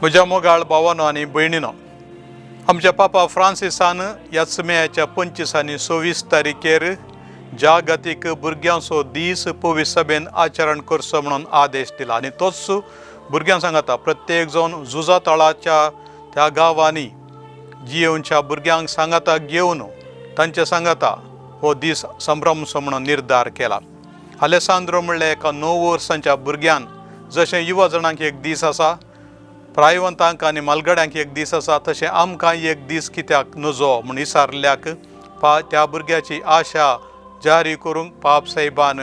म्हज्या मोगाळ भावानो आनी भयणीनो, आमच्या पापा फ्रांसिसान ह्याच मेयाच्या 25 आनी 26 तारखेर जागतीक भुरग्यांचो दीस पवित्र सभेन आचरण करचो म्हणून आदेश दिला आनी तोच भुरग्यांक सांगता, प्रत्येक जावन झुजा तळाच्या त्या गांवांनी जियेवच्या भुरग्यांक सांगाता घेवन तांचे सांगाता हो दीस संभ्रमचो म्हणून निर्धार केला. आलेसांद्रो म्हणल्यार एका 9 वर्सांच्या भुरग्यान जशें युवा जाणांक एक दीस आसा, प्रायवंतांक आनी मालगड्यांक एक दीस आसा, तशें आमकां एक दीस कित्याक नजो म्हूण विचारल्याक पा त्या भुरग्याची आशा जारी करूंक पाप साहेबान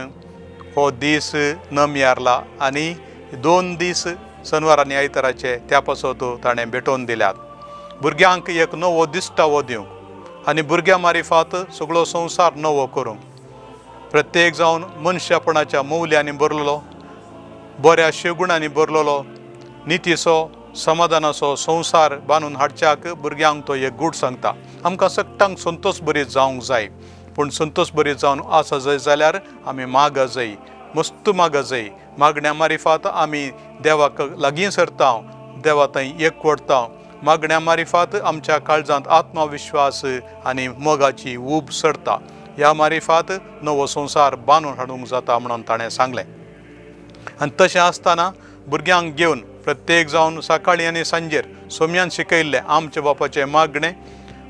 हो दीस नमयारला आनी 2 दीस शनवार आनी आयताराचे त्या पासत ताणें भेटोवन दिल्यात. भुरग्यांक एक नवो दिश्टावो दिवंक आनी भुरग्यां मारिफात सगळो संवसार नवो करूंक प्रत्येक जावन मनशापणाच्या मौल्यांनी भरलेलो, बऱ्या शेगुणांनी भरलेलो, नितीचो समाधानाचो संवसार बांदून हाडच्याक भुरग्यांक तो एक गूट सांगता. आमकां सगटांक संतोश बरी जावंक जाय, पूण संतोश बरी जावन आसा जाय जाल्यार आमी माग जाय, मस्त माग जाय. मागण्या मारिफात आमी देवाक लागीं सरता, देवा थंय एकवटता. मागण्या मारिफात आमच्या काळजांत आत्मविश्वास आनी मोगाची ऊब सरता. ह्या मारिफात नवो संवसार बांदून हाडूंक जाता म्हणून ताणें सांगलें. आनी तशें आसतना भुरग्यांक घेवन प्रत्येक जावन सकाळीं आनी सांजेर सोम्यान शिकयल्लें आमच्या बापाचें मागणें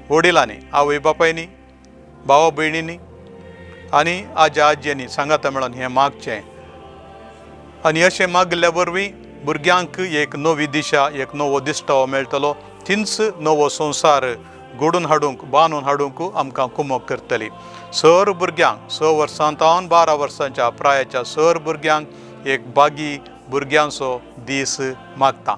वडिलांनी, आवय बापायनी, भावा भयणींनी आनी आज्या आजयेंनी सांगाता मेळोन हें मागचें. आनी अशें मागल्या वरवीं भुरग्यांक एक नवी दिशा, एक नवो दिश्टावो मेळटलो. तींच नवो संवसार घडून हाडूंक, बांदून हाडूंक आमकां कुमक करतली. सर भुरग्यांक 6 वर्सां तावन 12 वर्सांच्या प्रायाच्या सर भुरग्यांक एक बागी भुरग्यांचो दीस मागता.